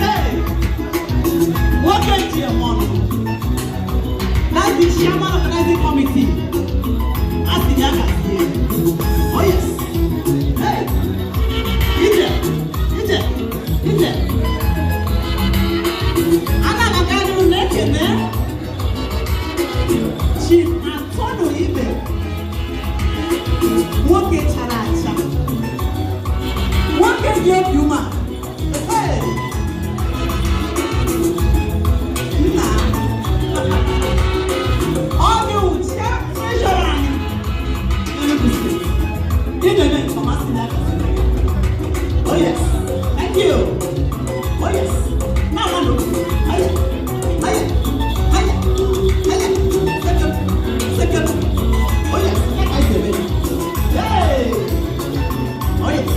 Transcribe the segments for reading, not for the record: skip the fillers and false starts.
Hey! Nwoke ji eme ọnụ. That's the chairman organizing committee. A sị ya gazie. Oh yes. Hey! Ije! Ije! Ije! Ana m aga n'ihu na-ekene Chief Antonio Ibe. Nwoke chara acha. Nwoke dị obi umeala. Hey! Nna. Ọ dị uche treasurer anyị n'Enugu Steeti. Ị na-eme nke ọma, sị ya gazie. Oh yes. Thank you. Oh yes. Now one look. Aya. Aya. Aya. Aya. Second. Second. Oh yes. I say it. Hey. Oh yes.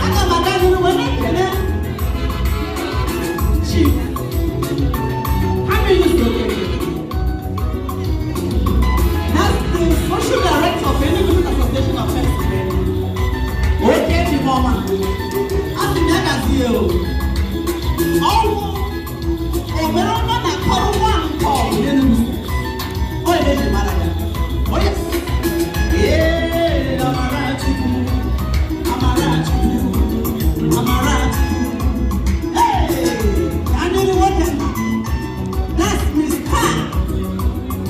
Aga m aga n'ihu wee na-ekele Chief Hamidu Okeke. That's the social director of Enugu State Association of Pennsylvania. Oke dị m ọma. A sị m ya gazie o. Ọnwụ omere ọma na akọrọ nwa nke ọgụ n'Enugu Steeti. Ọ ebe eji mara ya. Oh yes. Ee, amara Chukwu. Amara Chukwu. Amara Chukwu. Hey! Ka ndị nwoke nna. That's Mr.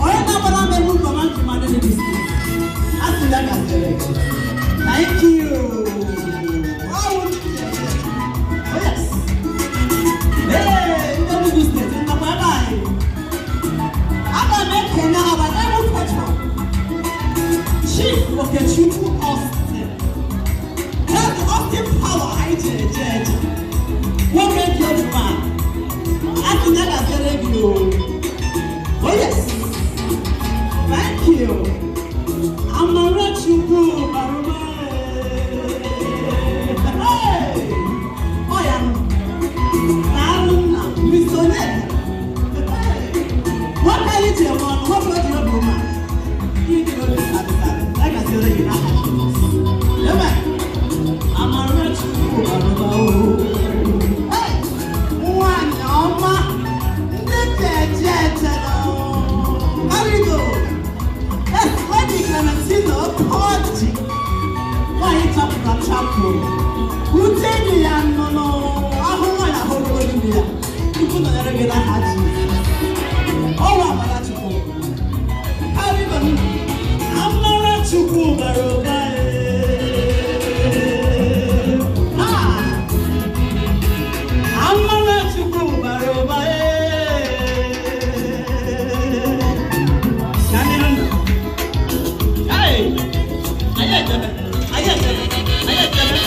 Onye na-agbara m egwu nke ọma ntụmadị n'Enugu Steeti. A sị ya gaziere gị. Thank you. Oh, oh yes. Hey, ndị Enugu Steeti, nnọkwa ebe anyị. Aga m ekene our able patron, Chief Okechukwu Austin. That's the Austin Power anyị ji eje eje. Nwoke dị obi ma. A sị na ya gaziere gị o. Oh yes. Thank you. Amara Chukwu bara ụba. Hey! Ọ ya nụ. Daalụ nna, Mr. Onyeka. Hey! Nwoke anyị ji eme ọnụ, nwoke o ji obi umeala. Ihe dị n'obi sabi sabi. Ya gaziere gị n'aha Jizọs. Amen. Amara Chukwu bara ụba o. Hey! Nwanyị ọma, ndị ji eje eje nọ. Karigo. Yes, Lady Clementina Okoji. Nwaanyị chapụrụ achapụ. Ute dị ya nnụnụ ahụ nwaanyị ahụ ogologo n'ime ya. Chukwu nọnyere gị n'aha Jizọs. Ọwa amara Chukwu. Karigo nna. Amara Chukwu bara ụba ee. Ah! Amara Chukwu bara ụba ee. Na ndị nna. Hey! Anyị ejebe, anyị ejebe, anyị ejebe.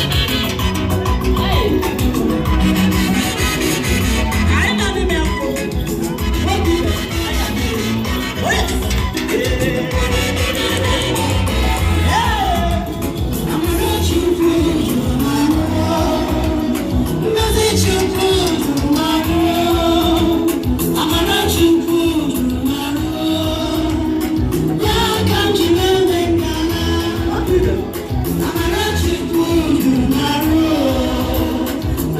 Hey! Anyị na n'ime nkwụ. Nwoke ibe, anyị na-adị. Oh yes! Hey! Hey! Amara Chukwu juru m arụ. Ngọzi Chukwu juru m arụ. Amara Chukwu juru m arụ. Ya ka m ji na-eme ngala. Nwoke ibe. Amara Chukwu juru m arụ.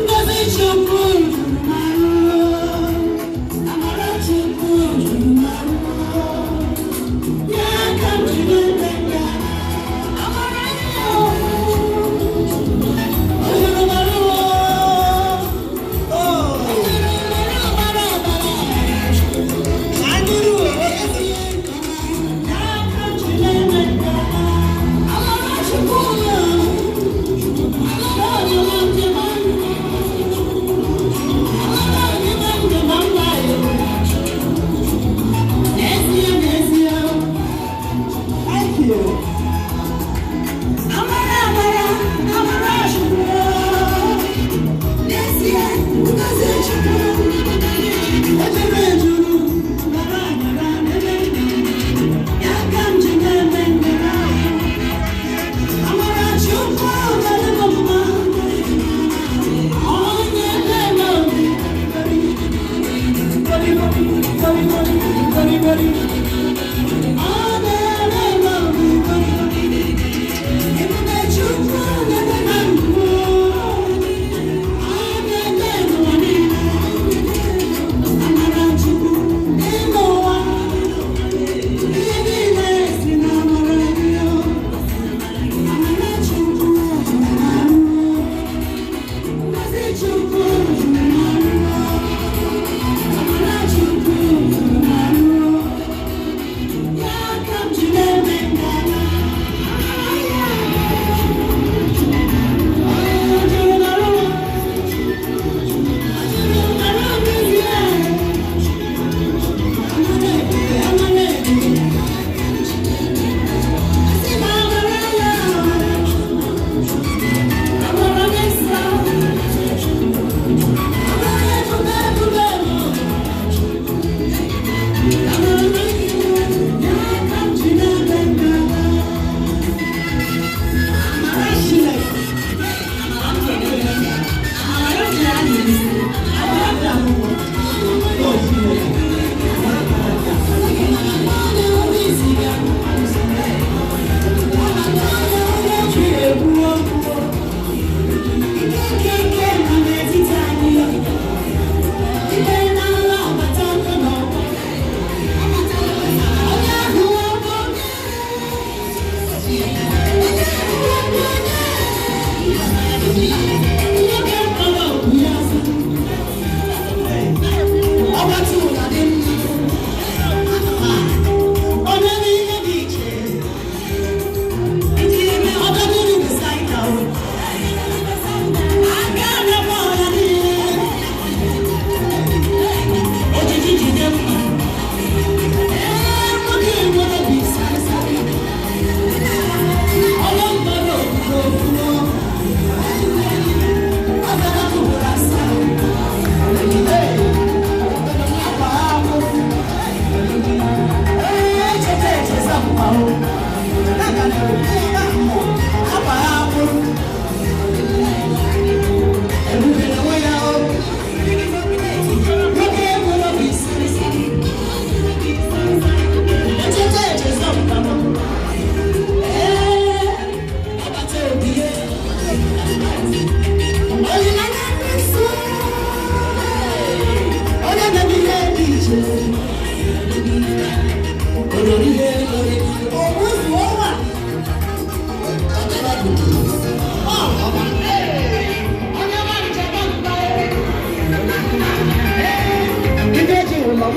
Ngọzi Chukwu juru m arụ. Amara Chukwu juru m arụ. Ya ka m ji na-eme ngala. Amara ya o. O juru m arụ. Oh! Amara amara. Na ndị ruo. Ya ka m ji na-eme ngala. Amara Chukwu ya. Amara juru njem Amara njem njem mma ya. N'ezie, n'ezie. Thank you. Amara, amara, amara Chukwu. N'ezie, ngọzi Chukwu. Ebere juru, bara bara n'ebe m nọ. Ya ka m ji na-eme ngara. Amara Chukwu dara m mma. Ọ na-eme m obi. Gori, gori, gori, gori, gori, gori. Ọ na-eme m obi, gori, gori. Ebube Chukwu na-eme na ndụ m. Ọ na-eme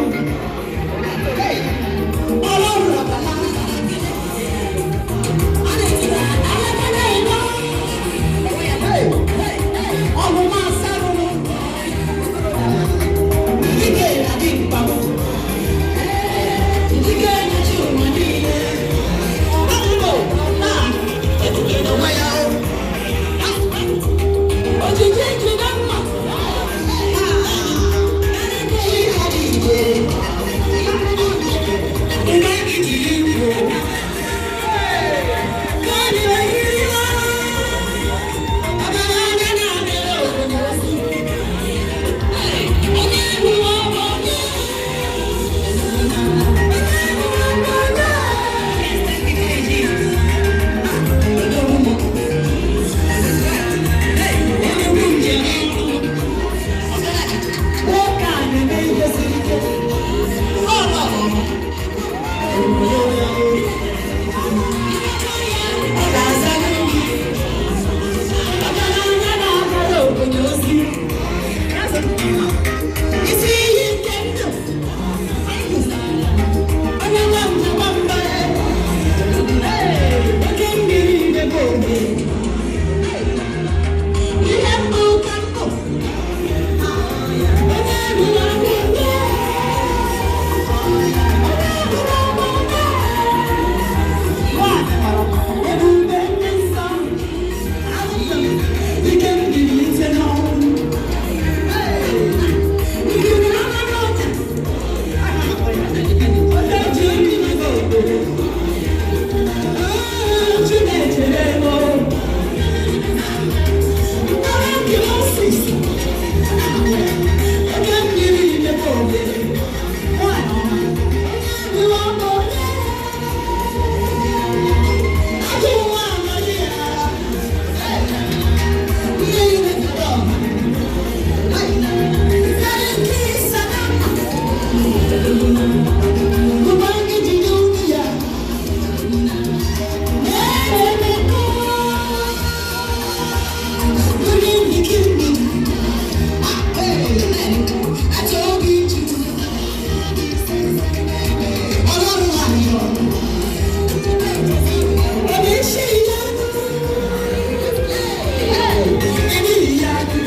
ọ̀run. Ọlọ́run àbàlá. Alágbádá iná. Ọ̀run máa sáré lọ. Ike ìdàdí ìpamọ́. Ike ìdájí òun ní ilé. Ọ̀run náà ètùtù ìnáwó yá o. Òjijì ìjìnlẹ̀ mọ̀. Nwoke a na-eme ihe siri ike. Ọ ga-aza n'obi. Ọgaranya na-agara obodo ozi. Isi iyi nke ndụ. Onye nwe njem mba. Oke mmiri na-ebe oge. Ihe mbụ ka mbụ. Onye ruru aka onye. Ebube ndị nsọ, ike m jiri ite n'ọnwụ. Ikiri ọnụ ọcha, onye ji mmiri n'obodo. Chinechere m o. Mkpọrọ nke Moses, oke mmiri na-ebe oge. Nwanyị ọma, onye ruru ọnụ onye. Ọlọ́run àyọ̀. Oníṣẹ́ ìyanu. Ẹni ìyanu.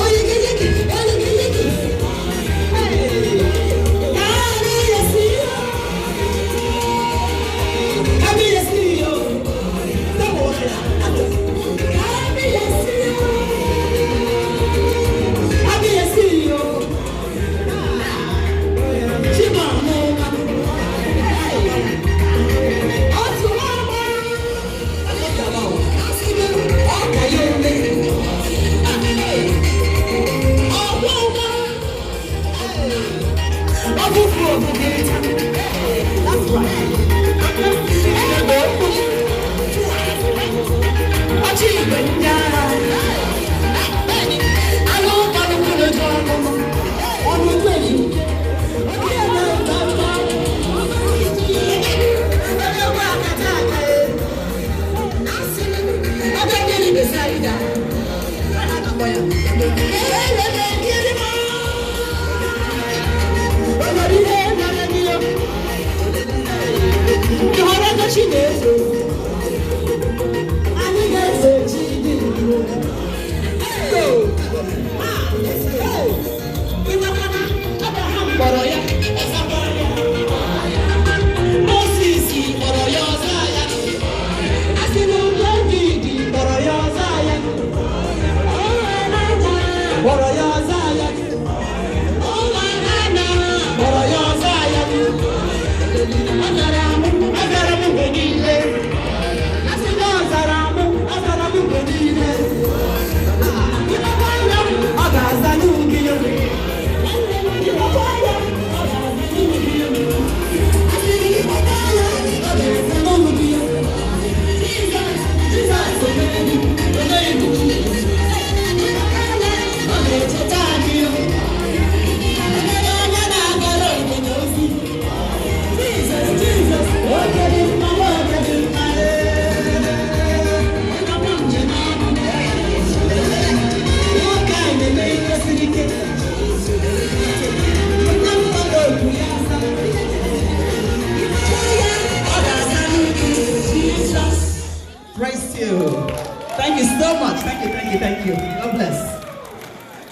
Oyigiyigi, oyigiyigi. Kábíyèsí o. Kábíyèsí o. Kábíyèsí o. Kábíyèsí o. Chimamanda. Anyị ga-efe chi dị ndụ. Abraham kpọrọ ya, ọzakwa ya. Moses kpọrọ ya ọza ya. Asị na David kpọrọ ya ọza ya. Kpọrọ ya ọza ya. Kpọrọ ya ọza ya. Ọ zara m mgbe niile. Praise you. Thank you so much. Thank you, thank you, thank you. God bless.